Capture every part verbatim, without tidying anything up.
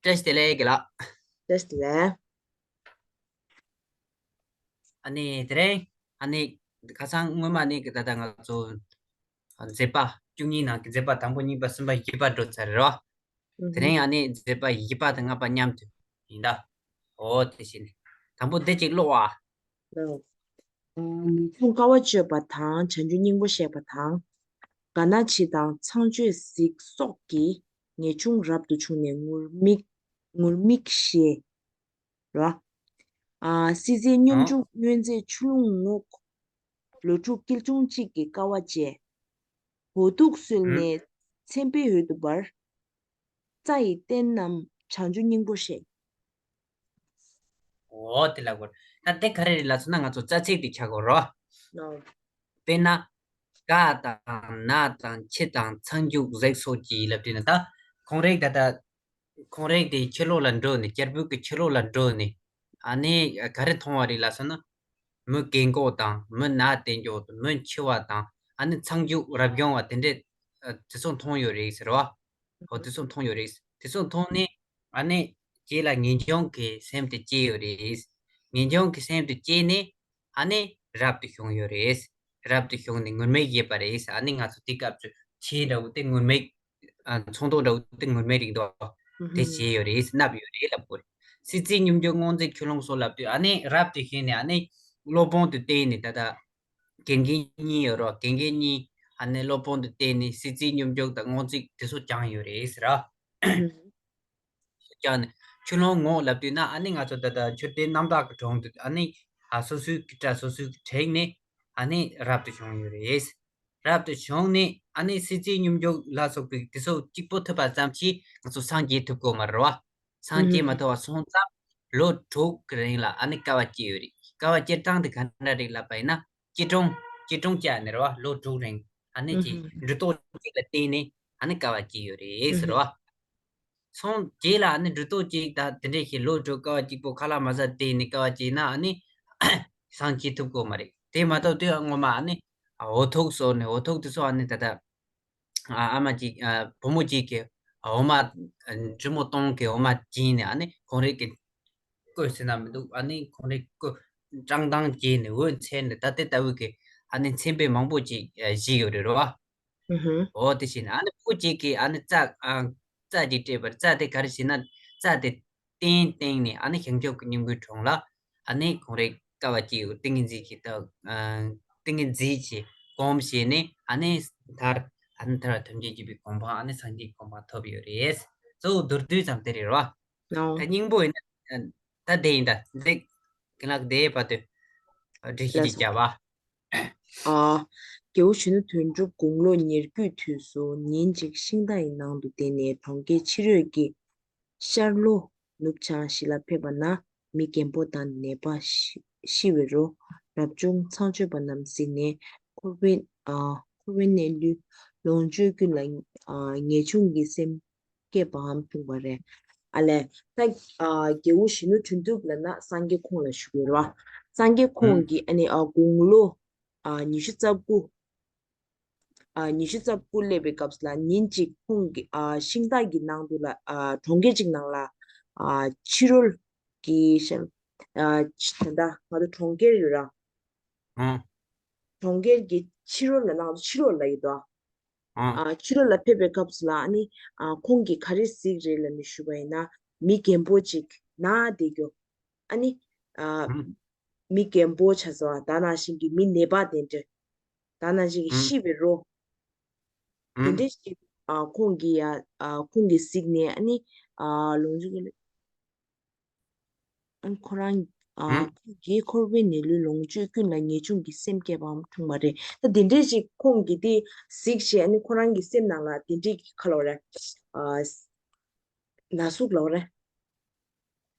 བཀྲ་ཤིས་བདེ་ལེགས་དགེ་ལགས། བཀྲ་ཤིས་བདེ་ལེགས། ཨ་ནི་དེ་རིང་ཨ་ནི་ཁ་སང་སྔོན་མ་ནི་ད་ལྟ་ང་ཚོ་མཛད་པ་བཅུ་གཉིས་ནང་གི་མཛད་པ་དང་པོ་གཉིས་པ་གསུམ་པ་བཞི་པ་འགྲོ་ཚར་རེད་བ། དེ་རིང་ཨ་ནི་མཛད་པ་བཞི་པ་དང་ལྔ་པ་མཉམ་དུ་ཡིན་ད། འོ་དེ་བཞིན་དང་པོ་འདི་གཅིག་ཀློག་ཨ། ལགས། ངེས་འབྱུང་དཀའ་བ་སྤྱོད་པ་དང་བྱང་ཆུབ་སྙིང་པོ་བཤད་པ་དང་། དགའ་སྣང་ཆེ་དང་ཚངས་སྤྱོད་གཟིགས་སོགས་ཀྱིས་ངེས་འབྱུང་རབ་ཏུ་བྱུང་ནས་ངུར་སྨྲིག་ངུར་སྨྲིག་ཞེས་རོ། ཨ། སྲིད་རྩེའི་སྙོམས་འཇུག་མངོན་མཛད་ཆུ་ཀླུང་ངོགས། ལོ་དྲུག་དཀྱིལ་ཆུང་གཅིག་གི་དཀའ་བ་སྤྱད། འོ་ཐུག་སོལ་ནས་མཚན་དཔེའི་འོད་དུ་འབར། རྩ་ཡི་རྟེན་རྣམས་བྱང་ཆུབ་སྙིང་པོར་བཤད། འོ་དེ་ལ་གོ། ད་དེ་ག་རེ་རེད་ལབ་སོང་ན་ང་ཚོ་རྩ་ཚིག་དེ་ཆགས་དགོས་རོ། དཔེར་ན། དགའ་དང་ན་དང་འཆི་དང་ཚངས་འཇུག་གཟིགས་སོགས་ཀྱིས་ལབ་དུས་ན་ད། ཁོང་རིག་ད་ད། ཁོང་རིག་དེ་ཕྱི་ལོགས་ལ་འགྲོ་ནས་རྒྱལ་པོ་གི་ཕྱི་ལོགས་ལ་འགྲོ་ནས། ཨ་ནི་ག་རེ་མཐོང་བ་རེད་ལབ་སོང་ན། མི་རྒན་གོག་དང་མི་ན་སྟེ་འཇོག་དང་མི་འཆི་བ་དང་ཨ་ནི་ཚངས་འཇུག་རབ་བྱུང་བ་དེ་འདྲས། དེ་ཚོ་མཐོང་ཡོད་རེད་ཟེར་བ། འོ་དེ་ཚོ་མཐོང་ཡོད་རེད། དེ་ཚོ་མཐོང་ནས་ཨ་ནི་རྗེས་ལ་ངེས་འབྱུང་གི་སེམས་དེ་སྐྱེས་ཡོད་རེད། ངེས་འབྱུང་གི་སེམས་དེ་སྐྱེས་ནས་ཨ་ནི་རབ་ཏུ་བྱུང་ཡོད་རེད། རབ་ཏུ་བྱུང་ནས་ངུར་སྨྲིག་བཞེས་པ་རེད། ཨ་ནི་ང་ཚོ་དེ་སྐབས་སུ་ཆོས་འདྲ་བོ་དེ་ངུར་སྨྲིག་ཨ། ཚོང་རྟགས་འདྲ་བོ་དེ་ངུར་སྨྲིག་རིགས་འདུག་དེ་བྱས་ཡོད་རེད། བསྣབས་ཡོད་རེད་ལབ་དགོས་རེད། སྲིད་རྩེའི་སྙོམས་འཇུག་མངོན་མཛད་ཆུ་ཀླུང་སོགས་ལབ་དུས་ཨ་ནི་རབ་ཏུ་བྱུང་ནས་ཨ་ནི་སློབ་དཔོན་དུ་བསྟེན་ནས་ད་ལྟ་དགེ་རྒན་གཉིས་ཡོད་རོགས། དགེ་རྒན་གཉིས་ཨ་ནི་སློབ་དཔོན་དུ་བསྟེན་ནས་སྲིད་རྩེའི་སྙོམས་འཇུག་དང་མངོན་མཛད་དེ་ཚོ་སྦྱངས་ཡོད་རེད་ཟེར་ར། སྦྱངས་ནས་ཆུ་ཀླུང་ངོགས་ལབ་དུས་ན་ཨ་ནི་ང་ཚོ་ད་ལྟ་མཆོད་རྟེན་རྣམ་དག་གི་དྲུང་དུ་ཨ་ནི་ཨ་སོ་སོའི་གི་གྲྭ་སོ་སོའི་གི་དྲུང་ནས་ཨ་ནི་རབ་ཏུ་བྱུང་ཡོད་རེད། རབ་ཏུ་བྱུང་ནས་ཨ་ནི་སྲིད་རྩེའི་སྙོམས་འཇུག་ལ་སོགས་པའི་དེ་ཚོ་གཅིག་པོ་ཐུབ་པ་ཙམ་གྱིས་ང་ཚོ་སངས་རྒྱས་ཐུབ་དགོས་མ་རེད་བ། སངས་རྒྱས་མ་ཐུབ་པ་སོང་ཙང་ལོ་དྲུག་གི་རིང་ལ་ཨ་ནི་དཀའ་བ་སྤྱད་ཡོད་རེད། དཀའ་བ་སྤྱད་སྟངས་དེ་ག་འདྲ་རེད་ལབ་པ་ཡིན་ན་སྐྱིལ་ཀྲུང་། སྐྱིལ་ཀྲུང་བཅའ་ནས་རེད་བ། ལོ་དྲུག་རིང་ཨ་ནི་ཅིག་འབྲུ་ཏོག་གཅིག་ལ་བརྟེན་ནས་ཨ་ནི་དཀའ་བ་སྤྱད་ཡོད་རེད་ཟེར་བ། སོང་རྗེས་ལ་ཨ་ནི་འབྲུ་ཏོག་གཅིག་དང་དེ་འདྲས་ཤིག་ལོ་དྲུག་དཀའ་བ་གཅིག་པོ་ཁ་ལག་མ་ཟ་བསྡད་ནས་དཀའ་བ་སྤྱད་ན་ཨ་ནི་སངས་རྒྱས་ཐུབ་ཀྱི་མ་རེད། དེ་མ་གཏོགས་དུས་སྔོན་མ་ཨ་ནི་འོ་ཐུག་གསོལ་ནས་འོ་ཐུག་དེ་ཚོ་ཨ་ནི་ད་ལྟ་ཨ་མ་གཅིག་བུ་མོ་གཅིག་གིས་འོ་མ་འབྲི་མོ་སྟོང་གི་འོ་མ་བྱིན་ནས་ཨ་ནི་ཁོང་རིག་གི་བསྐོལ་ཟེར་ན་མི་འདུག་ཨ་ནི་ཁོང་རིག་བསྐོལ་བཀྲག་མདངས་རྒྱས་ནས་འོད་འཚེར་ནས་ད་དེ་ལྟ་བུ་གི་ཨ་ནི་མཚན་དཔེ་མང་པོ་ཅིག་བཞེས་ཡོད་རེད་རོ། ཨུ་ཧུ། འོ་དེ་བཞིན་ཨ་ནི་བུ་གཅིག་གིས་ཨ་ནི་རྩྭ་ཨ་རྩྭ་གཅིག་སྤྲད་པར་རྩྭ་དེ་ག་རེ་བྱས་ན་རྩྭ་དེ་སྟེང་སྟེང་ནས་ཨ་ནི་བྱང་ཆུབ་ཀྱི་སྙིང་པོའི་དྲུང་ལ་ཨ་ནི་ཁོང་རེ་དཀའ་བ་སྤྱད་ཏིང་ངེ་འཛིན་གྱི་ད་ཨ་ཏིང་ངེ་འཛིན་གྱི་སྒོམ་བྱས་ནས་ཨ་ནི་མཐར་ཨ་ནི་མཐར་ཐམས་ཅད་མཁྱེན་པའི་གོ་འཕང་ཨ་ནི་སངས་རྒྱས་ཀྱི་གོ་འཕང་ཐོབ་ཡོད་རེད། གཙོ་བོ་མདོར་བསྡུས་ཙམ་དེ་རེད་རོ། ཨོ། ད་སྙིང་པོ་ཡིན་ན་ད་དེ་ཡིན་ད་འདི་གི་ལག་དེའི་བར་དུ་སྒྲིག་གཞི་ལགས་ཅིག་སོ། བརྒྱབ་པ། ཨ། རྒྱལ་པོ་གཞོན་ནུ་དོན་གྲུབ་དགུང་ལོ་ཉེར་དགུའི་དུས་སུ་ཉིན་གཅིག་ཤིང་རྟ་ཡི་ནང་དུ་བསྡད་ནས་གྲོང་ཁྱེར་ཕྱི་རོལ་གྱི་ཤར་ལྷོ་ནུབ་བྱང་བཞི་ལ་ཕེབས་པ་ན་མི་རྒན་པོ་དང་ནད་པ་ཤི་ཤི་བའི་རོ། རབ་བྱུང་ཚངས་སྤྱོད་པ་རྣམས་གཟིགས་ནས་འཁོར་བའི་ཨ་འཁོར་བའི་གནས་ལུས་ལོངས་སྤྱོད་ཀུན་ལ་ཨ་ངེས་འབྱུང་གི་སེམས་བསྐྱེད་པའམ་འཁྲུངས་པ་རེད། ཨ་ལས་ད་ཨ་རྒྱལ་པོ་གཞོན་ནུ་དོན་གྲུབ་ལབ་ན་སངས་རྒྱས་ཁོང་ལ་ཞུ་གི་རེད་བ། སངས་རྒྱས་ཁོང་ཨང་གིས་ཨ་ནི་ཨ་དགུང་ལོ་ཨ་ཉི་ཤུ་རྩ་དགུ་ཨ་ཉི་ཤུ་རྩ་དགུ་སླེབས་པའི་སྐབས་སུ་ལ་ཉིན་གཅིག་ཁོང་གིས་ཨ་ཤིང་རྟ་གི་ནང་དུ་ལ་ཨ་གྲོང་ཁྱེར་གཅིག་ནང་ལ་ཨ་ཕྱི་རོལ་གྱི་ཤ་ཨ་ད་ལྟ་ང་ཚོ་གྲོང་ཁྱེར་ཡོད་ར། ཨང་། གྲོང་ཁྱེར་གྱི་ཕྱི་རོལ་ལ་ནང་དུ་ཕྱི་རོལ་ལ་ཡོད་དོ། ཨང་། ཨ་ཕྱི་རོལ་ལ་ཕེབས་པའི་སྐབས་སུ་ལ་ཨ་ནི་ཨ་ཁོང་གིས་ག་རེ་གཟིགས་རེད་ལབ་ནས་ཞུས་པ་ཡིན་ན་མི་རྒན་པོ་ཅིག་ན་བསྡད་རྒྱུ། ཨ་ནི་ཨ་ཨང་། མི་རྒན་པོ་ཆ་ཚང་ད་ནང་བཞིན་གྱི་མི་ནད་པ་དེ་འདྲ་ད་ནང་བཞིན་གྱི་ཨང་། ཤི་བའི་རོ། དེ་ཨང་། འདྲ་ཞིག་ཨ་ཁོང་གིས་ཡ་ཨ་ཁོང་གིས་གཟིགས་ནས་ཨ་ནི་ཨ་ལོངས་སྤྱོད་ཨ་ཁོ་རང་ཨ་ཨང་། ཁོང་གིས་འཁོར་བའི་གནས་ལུས་ལོངས་སྤྱོད་ཀུན་ལ་ངེས་འབྱུང་གི་སེམས་བསྐྱེད་པའམ་འཁྲུངས་པ་རེད། ད་དེ་འདྲས་ཅིག་ཁོང་གིས་དེ་གཟིགས་བྱས་ཨ་ནི་ཁོ་རང་གི་སེམས་ནང་ལ་དེ་འདྲས་ཀྱི་ཁ་ལོ་རེད་ཨ་ན་ཟུག་ལོ་རེད།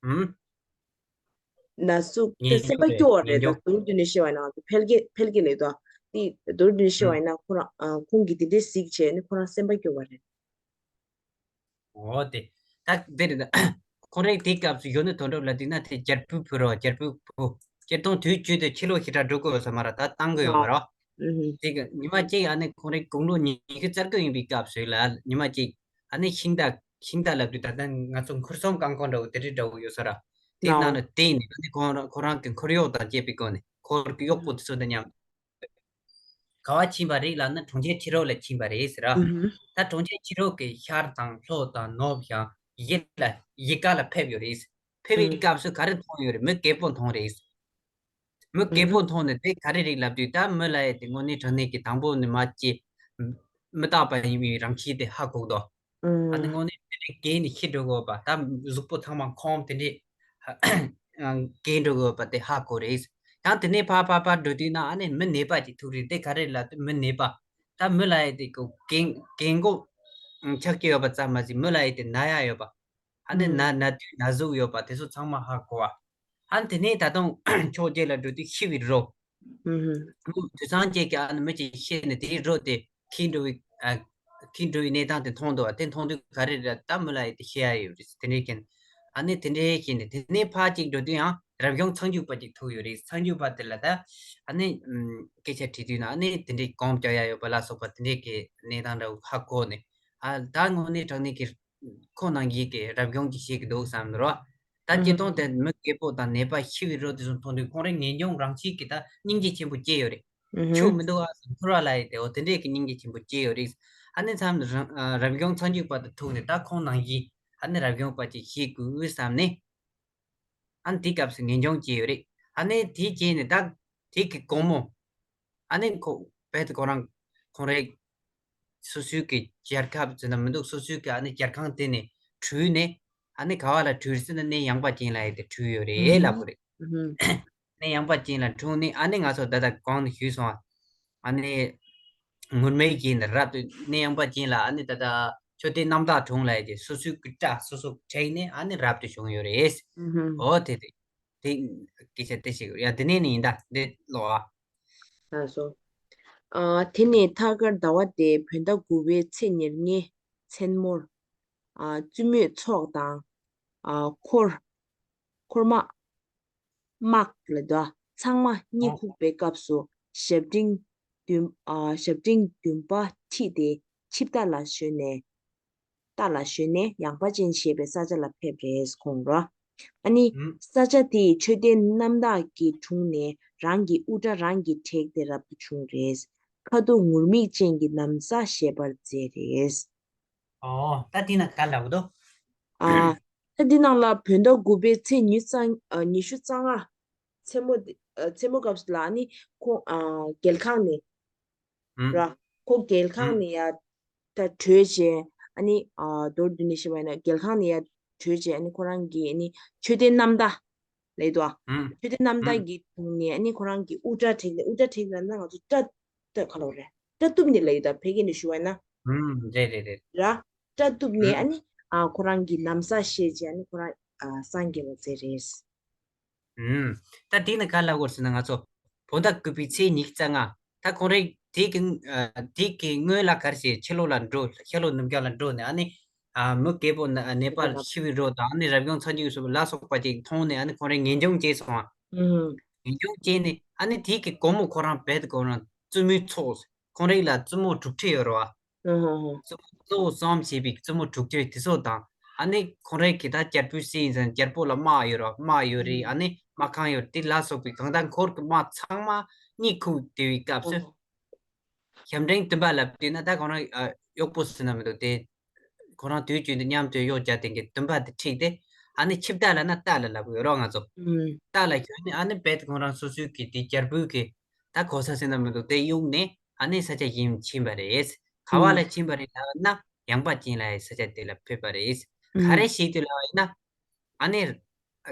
ཨུམ། ན་ཟུག་དེ་ངེས་སེམས་པ་འབྱུང་རེད། སྐྱོ་བ་ངེས་རེད། ད་འབྱུང་། མདོར་བསྡུས་ནས་བཤད་པ་ཡིན་ན་ཕལ་སྐད་ཕལ་སྐད་ལས་དོ། དེ་མདོར་བསྡུས་ནས་བཤད་པ་ཨུམ། ཡིན་ན་ཁོ་རང་ཨ་ཁོང་གིས་དེ་འདྲས་གཟིགས་བྱས་ཨ་ནི་ཁོ་རང་སེམས་པ་སྐྱོ་བ་རེད། འོ་དེ། ད་དེ་རེད་ད། ཁོ་རེ་དེ་སྐབས་སུ་གཞོན་ནུ་དོན་གྲུབ་ལ་དེ་ན་དེ་རྒྱལ་པོའི་བུ་རོ་རྒྱལ་པོའི་བུ། སྤྱིར་བཏང་དུས་རྒྱུན་དུ་ཕྱི་ལོགས་ཞེ་དྲག་འགྲོ་དགོས་ཡོད་ས་མ་རེད། ད་བཏང་དགོས་ཡོད་མ་རེད། ཨུ་ཧུ། དེ་གི་ཉི་མ་གཅིག་ཨ་ནི་ཁོ་རེ་དགུང་ལོ་ཉི་ཤུ་རྩ་དགུ་ཡིན་པའི་སྐབས་སུ་ལ་ཉི་མ་གཅིག་ཨ་ནི་ཤིང་རྟ་ ཤིང་རྟ་ལབ་དུས་ད་ལྟ་ང་ཚོ་འཁོར་གསུམ་རྐང་འཁོར་འདྲ་བོ་དེ་འདྲའི་འདྲ་བོ་ཡོད་ས་ར། དེ་ནང་ལ་བསྡད་ནས་ད་ནི་ཁོ་རང་ཁོ་རང་གི་འཁོར་གཡོག་དང་བཅས་པའི་སྒོ་ནས་འཁོར་གྱི་གཡོག་པོ་དེ་ཚོ་དང་མཉམ། ག་བ་ཕྱིན་པ་རེད་ལབ་ན་གྲོང་ཁྱེར་ཕྱི་རོལ་ལ་ཕྱིན་པ་རེད་ཟེར་ར། ད་གྲོང་ཁྱེར་ཕྱི་རོལ་གྱི་ཤར་དང་ལྷོ་དང་ནུབ་ཡང་གཞི་ལ་གཞིས་ཀ་ལ་ཕེབས་ཡོད་རེད། ཕེབས་པའི་སྐབས་སུ་ག་རེ་མཐོང་ཡོད་རེད། མི་རྒད་པོ་མཐོང་རེད། མི་རྒད་པོ་མཐོང་ནས་དེ་ག་རེ་རེད་ལབ་དུས་ད་མི་ལ་ཡ་དེ་དངོས་གནས་དྲང་གནས་ཀྱི་དང་པོ་ནས་མ་སྐྱེས་མི་རྟག་པ་ཡིན་པའི་རང་གཤིས་དེ་ཧ་གོ་གི་འདུག་ཨ་ནི་དངོས་གནས་དེ་འདྲའི་རྒས་ནས་ཤི་འགྲོ་དགོས་པ་ད་གཟུགས་པོ་ཚང་མ་ཁོམ་དེ་འདྲའི་རྒས་འགྲོ་དགོས་པ་དེ་ཧ་གོ་རེད། ཡང་དེ་ནས་ཕར་ཕར་ཕར་འགྲོ་དུས་ན་ཨ་ནི་མི་ནད་པ་ཅིག་ཐུག་རེད། དེ་ག་རེ་ལབ་དུས་མི་ནད་པ་ད་མི་ལ་ཡ་དེ་གོ་རྒན་རྒན་གོག་ཆགས་ཀྱི་ཡོད་པ་ཙམ་མ་ཟད་མི་ལ་ཡ་དེ་ན་ཡ་ཡོད་པ། ཨ་ནི་ན་ན་དུས་ན་ཟུག་ཡོད་པ་དེ་ཚོ་ཚང་མ་ཧ་གོ་བ། ཨ་ནི་དེ་ནས་ད་དུང་ཕྱོགས་གཅིག་ལ་འགྲོ་དུས་ཤི་བའི་རོ། དུད་ཚང་གཅིག་གིས་ཨ་ནི་མི་གཅིག་ཤི་ནས་དེའི་རོ་དེ་འཁྱེར་འགྲོ་བའི་ཨ། འཁྱེར་འགྲོ་བའི་གནས་སྟངས་དེ་མཐོང་འདུག་བ། དེ་མཐོང་དུས་ག་རེ་རེད་ད་མི་ལ་ཡ་དེ་ཤི་ཡ་ཡོད་རེད་དེ་འདྲའི་རྐྱེན། ཨ་ནི་དེ་འདྲའི་རྐྱེན་དེ་དེ་ནས་ཕར་གཅིག་འགྲོ་དུས་ཡང་རབ་བྱུང་མཚར་འཇུག་པ་གཅིག་ཐུག་ཡོད་རེད། མཚར་འཇུག་པ་དེ་ལ་ད་ཨ་ནི་སྐད་ཆ་དྲིས་དུས་ན་ཨ་ནི་དེ་འདྲའི་སྒོམ་རྒྱག་ཡ་ཡོད་པ་ལ་སོགས་པ་དེ་འདྲའི་གི་གནས་སྟངས་འདྲ་བོ་ཧ་གོ་ནས་ཨ་ད་དངོས་གནས་དྲང་གནས་ཀྱི་ཁོ་ནང་བཞིན་གྱི་རབ་བྱུང་གི་ཤེས་ཀྱི་འདུག་བསམ་ནོར་བ། ད་སྤྱིར་བཏང་དེ་མི་རྒད་པོ་དང་ནད་པ་ཤི་བའི་རོ་དེ་ཚོ་མཐོང་དུས་ཁོང་རང་ངེས་འབྱུང་རང་བཞིན་གྱི་ད་སྙིང་རྗེ་ཆེན་པོ་སྐྱེས་ཡོད་རེད། ཆོ་མི་འདུག་ཨ་ཟེར་ཁུར་བ་ལ་ཡི་དེ་འོ་དེ་འདྲས་ཀྱི་སྙིང་རྗེ་ཆེན་པོ་སྐྱེས་ཡོད་རེད། ཨ་ནི་མཚམས་ར་རབ་བྱུང་མཚར་འཇུག་པ་དང་ཐུག་ནས་ད་ཁོང་ནང་བཞིན་ཨ་ནི་རབ་བྱུང་པ་ཅིག་ཤེས་དགོས་བསམ་ནས། ཨ་ནི་དེའི་སྐབས་སུ་ངེས་འབྱུང་སྐྱེས་ཡོད་རེད། ཨ་ནི་དེའི་རྗེས་ནས་ད་དེ་གི་དགོང་མོ། ཨ་ནི་ཁོ་བལ་དུ་ཁོ་རང་ཁོང་རའི་སོ་སོའི་གི་རྒྱལ་ཁབ་ཟེར་ན་མི་འདུག་སོ་སོའི་གི་ཨ་ནི་རྒྱལ་ཁང་དེ་ནས་བྲོས་ནས་ཨ་ནི་ག་བ་ལ་བྲོས་ཟེར་ན་གནས་ཡངས་པ་ཅན་ལ་ཡི་དེ་བྲོས་ཡོད་རེད་ལབ་གོ་རེད། གནས་ཡངས་པ་ཅན་ལ་བྲོས་ནས་ཨ་ནི་ང་ཚོ་ད་ལྟ་གོང་ནས་ཞུས་སོང་ཨ། ཨ་ནི་ངུར་སྨྲིག་གིས་ནི་རབ་ཏུ་གནས་ཡངས་པ་ཅན་ལ་ཨ་ནི་ད་ལྟ་མཆོད་རྟེན་རྣམ་དག་དྲུང་ལ་ཡི་དེ་སོ་སོའི་གི་སྐྲ་སོ་སོ་བྲེགས་ནས་ཨ་ནི་རབ་ཏུ་བྱུང་ཡོད་རེད། འོ་དེ་དེ་དེ་སྐད་ཆ་དེ་ཞིག་ཡ་དེ་ནས་ནི་ཡིན་ད་འདི་ལོ་ཨ། ལགས་སོ། ཨ་དེ་ནས་ཐར་ཀར་ཟླ་བ་དེ་བོད་ཟླ་དགུ་པའི་ཚེས་ཉེར་ལྔའི་མཚན་མོར། ཨ་བཙུན་མོའི་ཚོགས་དང་། ཨ་འཁོར། འཁོར་དམག་དམག་ལ་དོ་ཚང་མ་གཉིད་ཁུག་པའི་སྐབས་སུ་ཞབས་འབྲིང་བདུན་ཨ་ཞབས་འབྲིང་བདུན་པ་ཁྲིད་དེ་ཆིབས་རྟ་ལ་ཞོན་ནས། རྟ་ལ་ཞོན་ནས་ཡངས་པ་ཅན་ཞེས་པའི་ས་ཆ་ལ་ཕེབས་རེད་ཁོང་ར། ཨ་ནི་ས་ཆ་དེའི་མཆོད་རྟེན་རྣམ་དག་གི་དྲུང་ནས་རང་གི་དབུ་སྐྲ་རང་གིས་བྲེགས་ཏེ་རབ་ཏུ་བྱུང་རེད། ཁ་དོག་ངུར་སྨྲིག་ཅན་གྱི་ན་བཟའ་བཞེས་པར་མཛད་རེད། ཨོ། ད་འདི་ན་ག་ལབ་འདུག་ཨ། ད་འདི་ནང་ལ་བོད་ཟླ་དགུ་པའི་ཚེས་ཉི་ཤུ་རྩ་ཨ་ཉི་ཤུ་རྩ་ལྔ། མཚན་མོ་འདི་ཨ་མཚན་མོ་སྐབས་སུ་ལ་ཨ་ནི་ཁོ་ཨ་རྒྱལ་ཁང་ནས་ཨུམ། ར། ཁོ་རྒྱལ་ཁང་ཨུམ། ནས་ཡར་ད་བྲོས་བྱས་ཨ་ནི་ཨ་མདོར་བསྡུས་ནས་བཤད་པ་ཡིན་ན་རྒྱལ་ཁང་ནས་ཡར་བྲོས་བྱས་ཨ་ནི་ཁོ་རང་གི་ཨ་ནི་མཆོད་རྟེན་རྣམ་དག་ལས་དོ། ཨུམ། མཆོད་རྟེན་རྣམ་དག་ཨུམ། གི་དྲུང་ནས་ཨ་ནི་ཁོ་རང་གི་དབུ་སྐྲ་བྲེགས་ནས་དབུ་སྐྲ་བྲེགས་ལབ་ན་ང་ཚོ་སྐྲ་སྐྲ་ག་ལབ་རེད། སྐྲ་གཏུབ་ནས་ལབ་ཡོད་ད་ཕལ་སྐད་ནས་ཞུ་བ་ཡིན་ན། ཨུམ། རེད་རེད་རེད། ར། སྐྲ་གཏུབ་ནས་ཨུམ། ཨ་ནི་ཨ་ཁོ་རང་གི་ན་བཟའ་བཞེས་བྱས་ཨ་ནི་ཁོ་རང་ཨ་སངས་རྒྱས་པ་མཛད་རེད། ཨུམ། ད་དེ་ནི་ག་ལབ་དགོས་ཟེར་ན་ང་ཚོ་བོད་ཟླ་དགུ་པའི་ཚེས་ཉི་ཤུ་རྩ་ལྔ། ད་ཁོང་རེ་དེ་གི་ཨ་དེ་གི་སྔོན་ལ་ག་རེ་བྱས་ཕྱི་ལོགས་ལ་འགྲོ་ཤར་ལྷོ་ནུབ་བྱང་ལ་འགྲོ་ནས་ཨ་ནི་ཨ་མི་རྒད་པོ་ན་ནད་པ་ཤི་བའི་རོ་དང་ཨ་ནི་རབ་བྱུང་མཚར་འཇུག་སོགས་ལ་སོགས་པ་ཅིག་མཐོང་ནས་ཨ་ནི་ཁོང་རེ་ངེས་འབྱུང་སྐྱེས་སོང་ཨ། ངེས་འབྱུང་སྐྱེས་ནས་ཨ་ནི་དེ་གི་དགོང་མོ་ཁོ་རང་བལ་དུ་ཁོ་རང་བཙུན་མོའི་ཚོགས། ཁོང་རང་ལ་བཙུན་མོ་དྲུག་ཁྲི་ཡོད་རེད་བ། ཨ་ཧ་ཧ། བཙུན་མོ་གཙོ་བོ་གསུམ་བྱས་པའི་བཙུན་མོ་དྲུག་ཁྲི་དེ་ཚོ་དང་། ཨ་ནི་ཁོང་རང་གི་ད་རྒྱལ་པོའི་སྲས་ཡིན་ཙང་རྒྱལ་པོ་ལ་དམག་ཡོད་རེད་བ། དམག་ཡོད་རེད། ཨ་ནི་དམག་ཁང་ཡོད་རེད། དེ་ལ་སོགས་པའི་གང་ལྟར་འཁོར་གྱི་དམག་ཚང་མ་གཉིད་ཁུག་བསྡད་པའི་སྐབས་སུ། ཞབས་འབྲིང་བདུན་པ་ལབ་དུས་ན་ད་ཁོ་རང་ཨ་གཡོག་པོ་ཟེར་ན་མི་འདུག་སྟེ། ཁོ་རང་དུས་རྒྱུན་དུ་མཉམ་དུ་གཡོག་རྒྱག་དེ་གི་བདུན་པ་དེ་ཁྲིད་དེ། ཨ་ནི་ཆིབས་རྟ་ལབ་ན་རྟ་ལ་ལབ་ཡོད་རོགས་ང་ཚོ། ཨུམ། རྟ་ལ་ཞོན་ནས་ཨ་ནི་རྦད་དེ་ཁོ་རང་སོ་སོའི་གི་དེ་རྒྱལ་པོའི་གི་ད་གོ་ས་ཟེར་ན་མི་འདུག་སྟེ་གཡུགས་ནས་ཨ་ནི་ས་ཆ་གཞན་ཕྱིན་པ་རེད། ག་བ་ལ་ཕྱིན་པ་རེད་ལབ་ན་ཡངས་པ་ཅན་ལ་ཡི་ས་ཆ་དེ་ལ་ཕེབས་པ་རེད། ག་རེ་ཞིག་དེ་ལབ་ཡིན་ན། ཨ་ནི་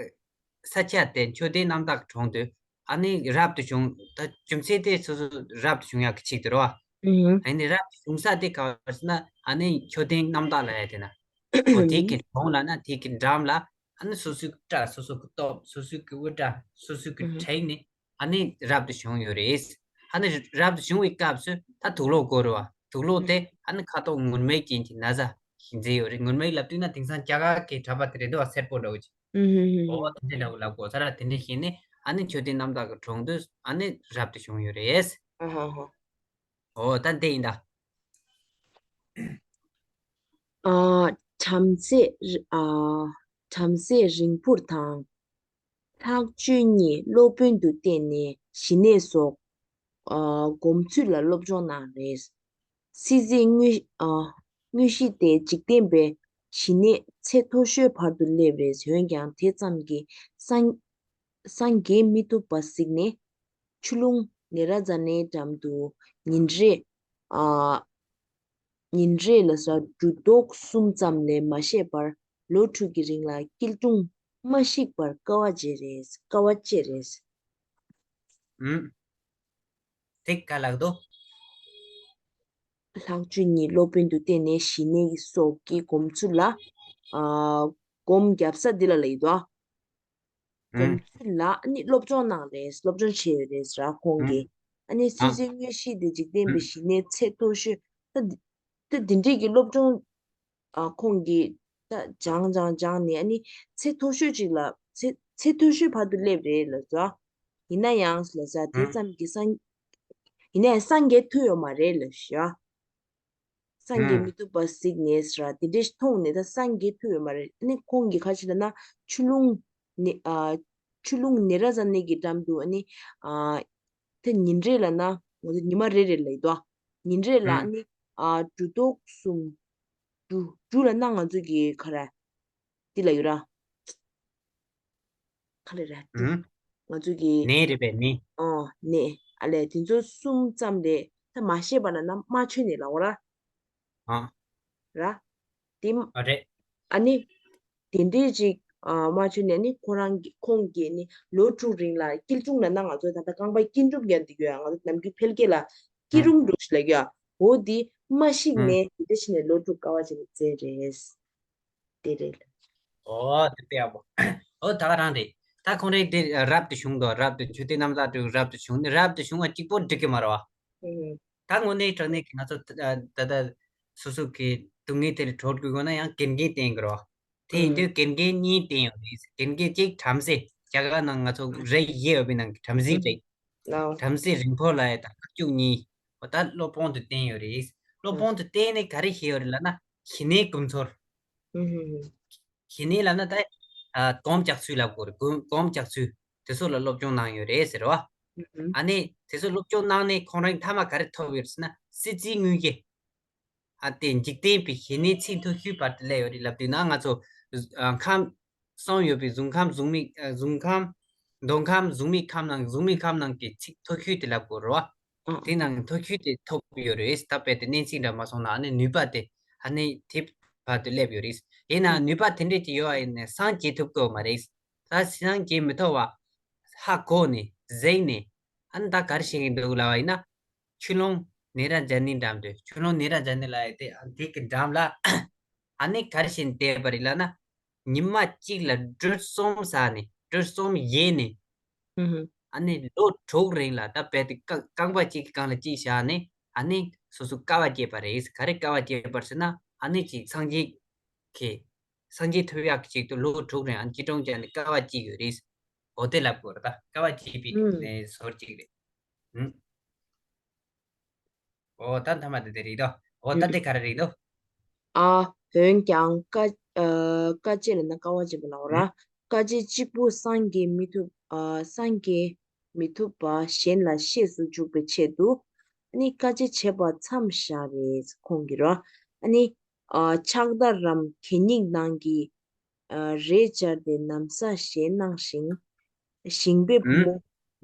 ས་ཆ་དེ་མཆོད་རྟེན་རྣམ་དག་གྲོང་དུ་ཨ་ནི་རབ་ཏུ་བྱུང་། ད་རྒྱུ་མཚན་དེ་སོ་སོ་རབ་ཏུ་བྱུང་ཡག་གི་ཆེད་དུ་རེད་བ། ཨ་ནི་རབ་ཏུ་བྱུང་ས་དེ་ག་བ་ཟེར་ན་ཨ་ནི་མཆོད་རྟེན་རྣམ་དག་ལ་ཡ་དེ་ན། འོ་དེ་གི་གྲོང་ལ་ན་དེ་གི་འགྲམ་ལ་ཨ་ནི་སོ་སོའི་སྐྲ་སོ་སོ་གི་སྟོབས་སོ་སོའི་གི་དབུ་སྐྲ་སོ་སོའི་གི་བྲེགས་ནས་ཨ་ནི་རབ་ཏུ་བྱུང་ཡོད་རེད། ཨ་ནི་རབ་ཏུ་བྱུང་བའི་སྐབས་སུ་ད་དུག་ལོག་དགོས་རེད་བ། དུག་ལོག་དེ་ཨ་ནི་ཁ་དོག་ངུར་སྨྲིག་ཅན་གྱི་ན་བཟའ་ཞིག་མཛད་ཡོད་རེད། ངུར་སྨྲིག་ལབ་དུས་ན་དེང་སང་རྒྱ་གར་གྱི་གྲྭ་པ་དེ་རེད་འདུག་བ། སེར་པོ་འདྲ་བོ་ཅིག་ཨོ་དེ་འདྲའི་འདྲ་བོ་ལབ་དགོས་ས་ར། དེ་འདྲ་ཞིག་ནས་ཨ་ནི་མཆོད་རྟེན་རྣམ་དག་གི་གྲོང་དུ་ཨ་ནི་རབ་ཏུ་བྱུང་ཡོད་རེད། ཨ་ཧ་ཧ། ཨོ་ད་འདི་ཡིན་ད། ཨ་ བྲམ་ཟེ་རི་ཨ། བྲམ་ཟེ་རིང་འཕུར་དང་། ལྷག་སྤྱོད་གཉིས་སློབ་དཔོན་དུ་བསྟེན་ནས་ཞི་གནས་སོགས་ཨ། སྒོམ་ཚུལ་ལ་སློབ་སྦྱོང་གནང་རེད། སྲིད་རྩེའི་དངོས་ཨ། དངོས་གཞི་དེ་འཇིག་རྟེན་པའི་ཞི་གནས་ཚད་མཐོ་ཤོས་བར་དུ་སླེབས་རེད། འོན་ཀྱང་དེ་ཙམ་གྱིས་སངས་སངས་རྒྱས་མི་ཐུབ་པ་གཟིགས་ནས། ཆུ་ཀླུང་ནེ་ར་ཛ་ནའི་འགྲམ་དུ་ཉིན་རེ་ཨ། ཉིན་རེ་ལ་ས་གྲུ་ཐོག་གསུམ་ཙམ་ལས་མ་བཤད་པར་ལོ་དྲུག་གི་རིང་ལ་སྐྱིལ་ཀྲུང་མ་བཤིག་པར་དཀའ་བ་སྤྱད་རེད། དཀའ་བ་སྤྱད་རེད། ཨུམ། དེ་ག་ལགས་དོ། ལྷག་སྤྱོད་གཉིས་སློབ་དཔོན་དུ་བསྟེན་ནས་ཞི་གནས་སོགས་ཀྱི་སྒོམ་ཚུལ་ལ། ཨ། སྒོམ་རྒྱབ་ས་འདི་ལ་ལ་ཡིན་དོ། སྒོམ་ཚུལ་ལ་ཨ་ནི་སློབ་སྦྱོང་གནང་རེད། སློབ་སྦྱོང་བྱས་ཡོད་རེད་ར་ཁོང་གིས། ཨ་ནི་སྲིད་རྩེའི་དངོས་གཞི་དེ་འཇིག་རྟེན་པའི་ཞི་གནས་ཚད་མཐོ་ཤོས། ད་འདི་ད་འདི་འདྲས་ཀྱི་སློབ་སྦྱོང་ཨ། ཁོང་གིས་ད་སྦྱང་སྦྱང་སྦྱང་ནས་ཨ་ནི་ཚད་མཐོ་ཤོས་ཅིག་ལ་ཚད་ཚད་མཐོ་ཤོས་བར་དུ་སླེབས་རེད་ལ་ཟ། ཡིན་ན་ཡང་ལ་ཟ་དེ་ཙམ་གྱི་སངས། ཡིན་ན་ཡང་སངས་རྒྱས་ཐུབ་ཡོད་མ་རེད་ལ་ཤ། སངས་རྒྱས་མི་ཐུབ་པ་གཟིགས་ནས་ཟ་དེ་འདྲས་མཐོང་ནས་ད་སངས་རྒྱས་ཐུབ་ཡོད་མ་རེད། ཨ་ནི་ཁོང་གིས་ཁ་ཅིག་ལ་ན་ཆུ་ཀླུང་ནེ་ཨ། ཆུ་ཀླུང་ནེ་ར་ཛ་ནའི་གི་འགྲམ་དུ་ཨ་ནི་ཨ། དེ་ཉིན་རེ་ལ་ན་ང་ཚོ་ཉི་མ་རེ་རེ་ལ་ཡིན་དོ། ཉིན་རེ་ལ་ཨ་ནི་ཨ། གྲུ་ཐོག་གསུམ། གྲུ་གྲུ་ལ་ན་ང་ཚོ་གི་ག་ར། འདི་ལ་ཡོད་ར། ག་ལེ་ར་གྲུ། ཨུམ། ང་ཚོ་གི་ནས་རེད་པས་ནས། ཨོ་ནས་ཨ་ལས་དེ་ཚོ་གསུམ་ཙམ་རེད། ད་མ་ཤེས་པ་ན་ན་མ་ཆོད་ནས་ལ་འོ་ར། ཨ། ར། དེ་ཨ་རེད། ཨ་ནི། དེ་འདྲས་ཅིག་ཨ། མ་ཆོད་ནས་ནི་ཁོ་རང་གི་ཁོང་གིས་ནི་ལོ་དྲུག་རིང་ལ་སྐྱིལ་ཀྲུང་ལ་ན་ང་ཚོ་ད་ལྟ་རྐང་པ་སྐྱིལ་ཀྲུང་ཡང་འདི་གོ་ཡ་ང་ཚོ་ནམ་རྒྱུན་ཕལ་སྐད་ལ་སྐྱིལ་ཀྲུང་འགྲོ་ཞིག་ལ་གོ་ཡ། འོ་འདི་མ་ཤིག་ནས་དེ་འདྲས་ཞིག་ནས་ལོ་དྲུག་དཀའ་བ་ཅིག་ལ་བཙལ་རེད། དེ་རེད། ཨོ་དེ་དཔེ་ཡག་པོ། ཨོ་ད་ག་རང་རེད། ད་ཁོང་རེ་དེ་རབ་ཏུ་བྱུང་དོ། རབ་ཏུ་ཆོས་སྡེ་རྣམ་དག་དུ་རབ་ཏུ་བྱུང་ནི་རབ་ཏུ་བྱུང་བ་གཅིག་པོ་འགྲིག་གི་མ་རེད་བ། ཨུམ། ད་དངོས་གནས་དྲང་གནས་ཀྱི་ང་ཚོ་ད་ད་ད་སོ་སོ་གི་སྡུག་བསྔལ་དེ་ལས་གྲོལ་དགོས་དགོས་ན་ཡང་དགེ་རྒན་བསྟེན་དགོས་རེད་བ། དེ་ཡིན་དུས་དགེ་རྒན་གཉིས་བསྟེན་ཡོད་རེད། དགེ་རྒན་གཅིག་བྲམ་ཟེ། རྒྱ་གར་ནང་ང་ཚོ་རིགས་བཞི་ཡོད་པའི་ནང་གི་བྲམ་ཟེ་གཅིག་ཨོ། བྲམ་ཟེ་རིང་འཕུར་ལ་ཡ་དང་ཁ་བཅུག་གཉིས། འོ་ད་སློབ་དཔོན་དུ་བསྟེན་ཡོད་རེད། སློབ་དཔོན་དུ་བསྟེན་ནས་ག་རེ་བྱས་ཡོད་རེད་ལབ་ན་ཞི་གནས་སྒོམ་ཚུལ། ཞི་གནས་ལབ་ན་ད་སྒོམ་རྒྱག་ཚུལ་ལབ་དགོས་རེད། སྒོམ་སྒོམ་རྒྱག་ཚུལ་དེ་ཚོ་ལ་སློབ་སྦྱོང་གནང་ཡོད་རེད་ཟེར་བ། ཨ་ནི་དེ་ཚོ་སློབ་སྦྱོང་གནང་ནས་ཁོང་རང་མཐའ་མ་ག་རེ་ཐོབ་ཡོད་ཟེར་ན་སྲིད་རྩེའི་དངོས་གཞི། ཨ་དེ་འཇིག་རྟེན་པའི་ཞི་གནས་ཚད་མཐོ་ཤོས་བར་དུ་སླེབས་ཡོད་རེད་ལབ་དུས་ན་ང་ཚོ་ཨ་ཁམས་གསུམ་ཡོད་པའི་གཟུགས་ཁམས་གཟུགས་མེད་ཨ་གཟུགས་ཁམས། མདོ་ཁམས་གཟུགས་མེད་ཁམས་ནང་གཟུགས་མེད་ཁམས་ནང་གི་ཚད་མཐོ་ཤོས་དེ་ལབ་དགོས་རེད་བ། ཨ། དེ་ནང་མཐོ་ཤོས་དེ་ཐོབ་ཡོད་རེད། ད་དཔེ་དེ་གནས་ཚིག་འདྲ་མ་སོང་ན་ཨ་ནི་ནུས་པ་དེ་ཨ་ནི་དེ་བར་དུ་སླེབས་ཡོད་རེད། ཡིན་ན་ཨ་ནུས་པ་དེ་འདྲས་ཀྱི་ཡོད་པ་ཡིན་ན་སངས་རྒྱས་ཐུབ་ཀྱི་ཡོད་མ་རེད། ད་སངས་རྒྱས་མི་ཐུབ་པ་ཧ་གོ་ནས་གཟིགས་ནས་ཨ་ནི་ད་ག་རེ་བྱེད་ཀྱི་འདུག་ལབ་པ་ཡིན་ན། ཆུ་ཀླུང་ནེ་ར་ཛ་ནའི་འགྲམ་དུ་ཆུ་ཀླུང་ནེ་ར་ཛ་ནའི་ལབ་ཡ་དེ་ཨ་དེ་གི་འགྲམ་ལ་ཨ་ནི་ག་རེ་བྱས་ནས་བསྡད་པ་རེད་ལབ་ན། ཉི་མ་གཅིག་ལ་འབྲུ་གསུམ་ཟ་ནས་འབྲུ་གསུམ་ཡལ་ནས། ཨ་ནི་ལོ་དྲུག་རིང་ལ་ད་རྦད་དེ་རྐང་རྐང་པ་གཅིག་གི་སྒང་ལ་གཅིག་བཞག་ནས་ཨ་ནི་སོ་སོ་དཀའ་བ་སྤྱད་པ་རེད། ག་རེ་དཀའ་བ་སྤྱད་པ་ཟེར་ན་ཨ་ནི་ཅིག་སངས་རྒྱས་ཀྱི་སངས་རྒྱས་ཐོབ་ཡག་གི་ཆེད་དུ་ལོ་དྲུག་རིང་ཨ་ནི་སྐྱིལ་ཀྲུང་བཅངས་ནས་དཀའ་བ་སྤྱད་ཡོད་རེད། འོ་དེ་ལབ་དགོས་རེད། ད་དཀའ་བ་སྤྱད་པའི་ནས་ཟུར་གཅིག་རེད། ཨོ་ད་མཐའ་མ་དེ་དེ་རེད་དོ། ཨོ་ད་དེ་ག་རེ་རེད་དོ། ཨ། འོན་ཀྱང་དཀའ་ཨ། དཀའ་སྤྱད་ལབ་ན་དཀའ་བ་སྤྱད་པ་ལ་འོ་ར། དཀའ་སྤྱད་གཅིག་པུ་སངས་རྒྱས་མི་ཐུབ་ཨ། སངས་རྒྱས་མི་ཐུབ་པ་གཞན་ལ་ཤེས་སུ་འཇུག་པའི་ཆེད་དུ། ཨ་ནི་དཀའ་སྤྱད་བྱས་པ་མཚམས་བཞག་རེད་ཁོང་གིས་ར། ཨ་ནི་ཨ། ཕྱག་བདར་རམ་གད་སྙིགས་ནང་གི་ཨ། རས་སྦྱར་ཏེ་ན་བཟའ་བཞེས་གནང་ཞིང་། ཞིང་པའི་བུ་མོ་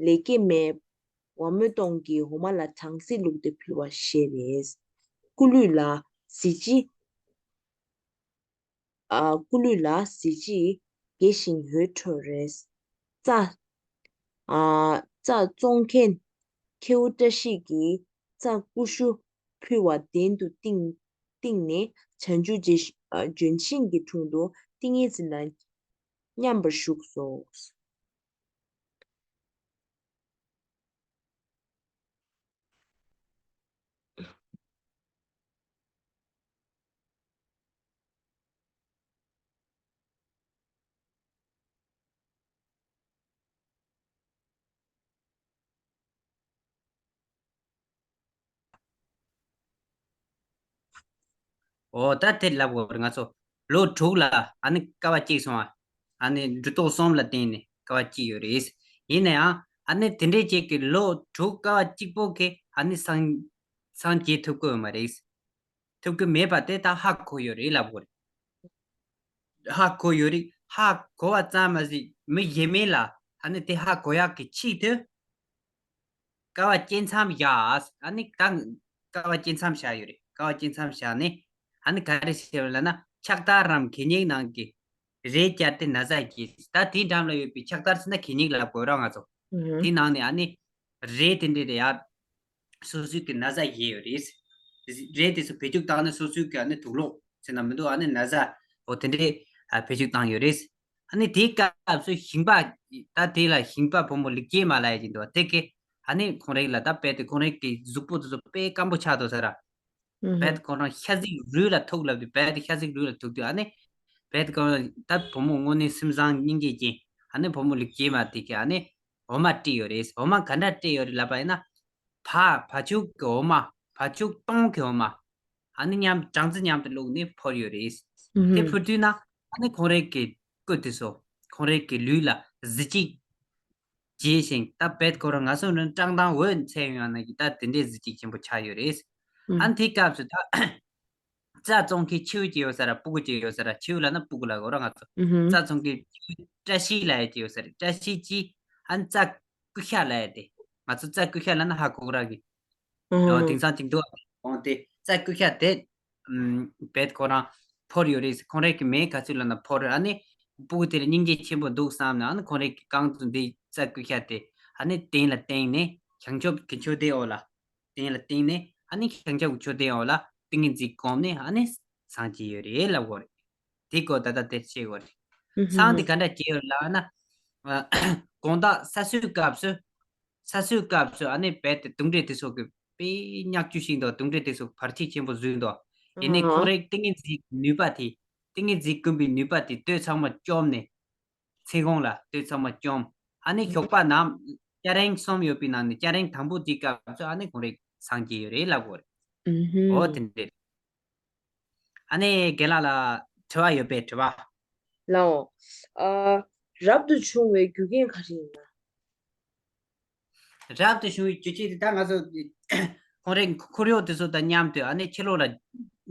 ལེགས་སྐྱེས་མའི་ཝ་མོ་སྟོང་གི་འོ་མ་ལ་སྦྲང་རྩི་བླུགས་ཏེ་ཕུལ་བ་ཞེས་རེད། སྐུ་ལུས་ལ་གཟི་བརྗིད། ཨ། སྐུ་ལུས་ལ་གཟི་བརྗིད་དགེ་ཞིང་འོད་འཕྲོ་རེད། རྩྭ། ཨ། རྩྭ་བཙོང་མཁན་ཁྱེའུ་བཀྲ་ཤིས་ཀྱིས་རྩྭ་ཀུ་ཤུ་ཕུལ་བ་གདན་དུ་བཏིང་བཏིང་ནས་བྱང་ཆུབ་རྗེ་ཨ། ལྗོན་ཤིང་གི་དྲུང་དུ་ཏིང་ངེ་འཛིན་ལ་མཉམ་པར་བཞུགས་སོ། ཨོ་ད་དེ་ལབ་དགོས་རེད་ང་ཚོ། ལོ་དྲུག་ལ་ཨ་ནི་དཀའ་བ་སྤྱད་སོང་བ། ཨ་ནི་འབྲུ་རྡོག་གསུམ་ལ་བརྟེན་ནས་དཀའ་བ་སྤྱད་ཡོད་རེད། ཡིན་ན་ཡང་ཨ་ནི་དེ་འདྲའི་ཅིག་གི་ལོ་དྲུག་དཀའ་བ་གཅིག་པོ་གི་ཨ་ནི་སངས་སངས་རྒྱས་ཐུབ་ཀྱི་ཡོད་མ་རེད། ཐུབ་ཀྱི་མེད་པ་དེ་ད་ཧ་གོ་ཡོད་རེད་ལབ་དགོས་རེད། ཧ་གོ་ཡོད་རེད། ཧ་གོ་བ་ཙམ་མ་ཟད་མི་གཞན་མེད་ལ་ཨ་ནི་དེ་ཧ་གོ་ཡག་གི་ཆེད་དུ། དཀའ་བ་སྤྱད་མཚམས་བཞག་ཨ་ནི་ད་དཀའ་བ་སྤྱད་མཚམས་བཞག་ཡོད་རེད། དཀའ་བ་སྤྱད་མཚམས་བཞག་ནས་ཨ་ནི་ག་རེ་བྱས་ལབ་ན། ཕྱག་དར་རམ་གད་སྙིགས་ནང་གི་རས་བཅད་དེ་ན་བཟའ་བརྒྱབ། ད་དེའི་འགྲམ་ལ་ཡོད་པའི་ཕྱག་དར་ཟེར་ན་གད་སྙིགས་ལབ་དགོས་ར་ང་ཚོ། ཨུ་ཧུམ། དེའི་ནང་ནས་ཨ་ནི་རས་དེ་འདྲས་རེད་ཡ། སོ་སོའི་གི་ན་བཟའ་བཞེས་ཡོད་རེད། རས་དེ་ཚོ་བེད་སྤྱོད་བཏང་ནས་སོ་སོའི་གི་ཨ་ནི་དུག་ལོག་ཟེར་ན་མི་འདུག་ཨ་ནི་ན་བཟའ་འོ་དེ་འདྲས་ཨ་བེད་སྤྱོད་བཏང་ཡོད་རེད། ཨ་ནི་དེའི་སྐབས་སུ་ཞིང་པ། ད་དེ་ལ་ཞིང་པ་བུ་མོ་ལེགས་སྐྱེས་མ་ལབ་ཡ་ཅིག་འདུག་དེ་གི་ཨ་ནི་ཁོང་རང་ལ་ད་རྦད་དེ་ཁོང་རང་གི་གཟུགས་པོ་དེ་ཚོ་དཔེ་སྐམ་པོ་ཆགས་འདུག་ཟེར་ར། ཨུ་ཧུམ། རྦད་ཁོང་རང་ཤ་ཟིག་རུལ་ལ་ཐུག་ལབ་དུས་རྦད་དེ་ཤ་ཟིག་རུལ་ལ་ཐུག་དུས་ཨ་ནི་རྦད་ཁོང་རང་ད་བུ་མོ་དངོས་གནས་སེམས་བཟང་སྙིང་རྗེ་ཅན་ཨ་ནི་བུ་མོ་ལེགས་སྐྱེས་མ་དེ་གི་ཨ་ནི་འོ་མ་སྤྲད་ཡོད་རེད། འོ་མ་ག་འདྲ་སྤྲད་ཡོད་རེད་ལབ་པ་ཡིན་ན། བ་བ་ཕྱུགས་ཀྱི་འོ་མ། བ་ཕྱུགས་སྟོང་གི་འོ་མ། ཨ་ནི་མཉམ་སྦྲང་རྩི་མཉམ་དུ་བླུགས་ནས་ཕོར་ཡོད་རེད། དེ་ཕོར་དུས་ན་ཨ་ནི་ཁོང་རང་གི་སྐུ་དེ་ཚོ་ཁོང་རང་གི་ལུས་ལ་གཟི་བརྗིད་རྒྱས་ཤིང་ད་རྦད་ཁོ་རང་ང་ཚོ་ནི་བཀྲག་མདངས་འོད་འཚེར་ཡོང་ཡ་ན་གི་ད་དེ་འདྲའི་གཟི་བརྗིད་ཆེན་པོ་ཆགས་ཡོད་རེད། ཨ་ནི་དེའི་སྐབས་སུ་ད་རྩྭ་བཙོང་མཁན་ཁྱེའུ་ཅིག་ཡོད་ས་ར་སྤུ་གུ་ཅིག་ཡོད་ས་ར་ཁྱེའུ་ལབ་ན་སྤུ་གུ་ལབ་དགོས་ར་ང་ཚོ། ཨུ་ཧུམ། རྩྭ་བཙོང་མཁན་ཁྱེའུ་བཀྲ་ཤིས་ལབ་ཡ་ཅིག་ཡོད་ས་རེད། བཀྲ་ཤིས་ཀྱིས་ཨ་ནི་རྩྭ་ཀུ་ཤ་ལབ་ཡ་དེ། ང་ཚོ་རྩྭ་ཀུ་ཤ་ལབ་ན་ཧ་གོ་གི་ར་གི། ཨོ། དེང་སང་ཅིག་འདུག་ཨ། འོང་སྟེ་རྩྭ་ཀུ་ཤ་དེ་ཨམ། རྦད་ཁོ་རང་ཕོར་ཡོད་རེད། ཁོང་རང་གི་མེད་ག་ཚོད་ལབ་ན་ཕོར། ཨ་ནི་སྤུ་གུ་དེ་ལ་སྙིང་རྗེ་ཆེན་པོ་འདུག་བསམ་ནས་ཨ་ནི་ཁོང་རང་གི་རྐང་དུ་འདི་རྩྭ་ཀུ་ཤ་དེ་ཨ་ནི་སྟེང་ལ་བཏིང་ནས་བྱང་ཆུབ་ཀྱི་མཆོད་རྟེན་འོག་ལ། སྟེང་ལ་བཏིང་ནས་ཨ་ནི་བྱང་ཆུབ་ཀྱི་མཆོད་རྟེན་འོག་ལ་ཏིང་ངེ་འཛིན་བསྒོམས་ནས་ཨ་ནི་སངས་རྒྱས་ཡོད་རེད་ལབ་དགོས་རེད། དེ་སྐོར་ད་ལྟ་དེ་བཤད་དགོས་རེད། ཨུ་ཧུམ། སངས་དེ་ག་འདྲ་སྐྱེ་ཡོད་ལབ་ན། དགོང་དག་ས་སྲོས་སྐབས་སུ། ས་སྲོས་སྐབས་སུ་ཨ་ནི་རྦད་དེ་དུང་སྒྲ་དེ་ཚོ་གི་དཔེ་ཉག་གཅུ་ཞིག་འདུག་དུང་སྒྲ་དེ་ཚོ་བར་ཆད་ཆེན་པོ་བཟོས་འདུག་ཡིན་ནའི་ཁོ་རའི་ཏིང་ངེ་འཛིན་གྱི་ནུས་པ་དེ། ཏིང་ངེ་འཛིན་བསྒོམ་པའི་ནུས་པ་དེ་སྟོད་ཚང་མ་བཅོམ་ནས། མཚན་གུང་ལ་སྟོད་ཚང་མ་བཅོམ། ཨ་ནི་ཞོགས་པ་ནམ། སྐྱ་རེངས་གསུམ་ཡོད་པའི་ནང་ནས་སྐྱ་རེངས་དང་པོ་དེའི་སྐབས་སུ་ཨ་ནི་ཁོ་རའི་སངས་རྒྱས་ཡོད་རེད་ལབ་དགོས་རེད། ཨུ་ཧུམ། འོ་དེ་འདྲ་རེད། ཨ་ནི་རྒན་ལགས་ལ་དྲི་བ་ཡོད་པས་དྲི་བ། ལགས་འོ། ཨ། རབ་ཏུ་བྱུང་བའི་རྒྱུ་རྐྱེན་ག་རེ་ཡིན་ན། རབ་ཏུ་བྱུང་བའི་རྒྱུ་རྐྱེན་དེ་ད་ང་ཚོ་ཁོང་རའི་འཁོར་གཡོག་དེ་ཚོ་དང་མཉམ་དུ་ཨ་ནི་ཕྱི་ལོགས་ལ་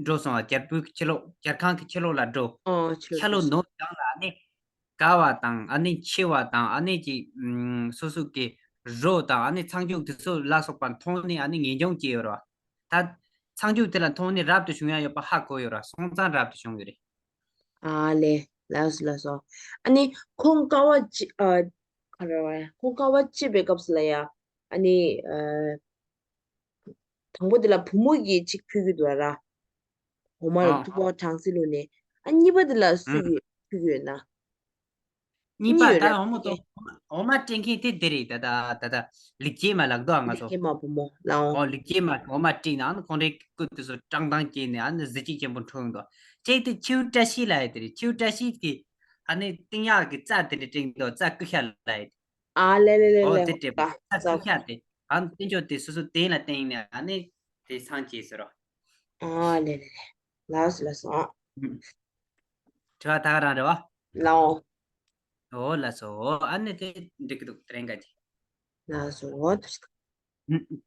འགྲོ་སོང་བ། རྒྱལ་པོའི་ཕྱི་ལོགས་རྒྱལ་ཁང་གི་ཕྱི་ལོགས་ལ་འགྲོ། ཨོ་ཕྱི་ལོགས་ཤར་ལྷོ་འགྲོ་ནུབ་བྱང་ལ་ཨ་ནི་དགའ་བ་དང་ཨ་ནི་འཆི་བ་དང་ཨ་ནི་ཀྱི་སོ་སོ་གི་རོ་དང་ཨ་ནི་ཚངས་སྤྱོད་དེ་ཚོ་ལ་སོགས་པ་མཐོང་ནས་ཨ་ནི་ངེས་འབྱུང་སྐྱེ་ཡོད་རེད་བ། ད་ཚངས་སྤྱོད་དེ་ལ་མཐོང་ནས་རབ་ཏུ་བྱུང་ཡ་ཡོད་པ་ཧ་གོ་ཡོད་ར། སོང་ཙང་རབ་ཏུ་བྱུང་ཡོད་རེད། ཨ་ལེ། ལགས་སོ་ལགས་སོ། ཨ་ནི་ཁོང་དཀའ་བ་སྤྱད། ཨ། ག་རེ་བ། ཁོང་དཀའ་བ་སྤྱད་པའི་སྐབས་སུ་ལ་ཡ། ཨ་ནི། ཨ། དང་པོ་དེ་ལ་བུ་མོ་གིས་གཅིག་ཕུལ་གྱི་འདུག་ར། འོ་མ་ལ་ཨ། ཐུག་པ་སྦྲང་རྩི་བླུགས་ནས། ཨ་གཉིས་པ་དེ་ལ་སུ་ཨུ། གིས་ཕུལ་གྱི་ཡོད་ན། གཉིས་པ་གཉིས་ཡོད་ད་ར། འོ་མ་ཏོ། འོ་མ་སྤྲད་མཁན་དེ་དེ་རེད། ད་ད་ད་ད་ལེགས་སྐྱེས་མ་ལབ་འདུག་ཨ་ང་ཚོ། ལེགས་སྐྱེས་མ་བུ་མོ་ལའོ། ཨོ་ལེགས་སྐྱེས་མ་འོ་མ་སྤྲད་ནས་ཨ་ནི་ཁོང་རའི་སྐུ་དེ་ཚོ་བཀྲག་མདངས་སྐྱེས་ནས་ཨ་ནི་གཟི་བརྗིད་ཆེན་པོ་འཁྲུངས་འདུག་གཅིག་དེ་ཁྱེའུ་བཀྲ་ཤིས་ལབ་ཡ་དེ་རེད། ཁྱེའུ་བཀྲ་ཤིས་ཀྱིས་ཨ་ནི་སྟེང་ཡག་གི་རྩྭ་དེ་འདྲ་སྤྲད་འདུག་རྩྭ་ཀུ་ཤ་ལབ་ཡ་དེ། ཨ་ལེ་ལེ་ལེ་ཨོ་ལེ། དེ་སྤྲད་པ་རྩྭ་ཀུ་ཤ་དེ་ཨ་ནི་སྟེང་ཕྱོགས་དེ་སོ་སོ་སྟེང་ལ་བཏིང་ནས་ཨ་ནི་དེ་སངས་རྒྱས་ཟེར་རོ། ཨ་ལེ་ལེ་ལེ། ལགས་སོ་ལགས་སོ། ཨ། དྲི་བ་ད་ག་རང་རེད་བ། ལའོ། ཨོ་ལགས་སོ། ཨ་ནི་དེ་འགྲིག་གི་འདུག་དེ་རིང་ག་ཅི། ལགས་སོ། ཨོ་དེ། ཨུ།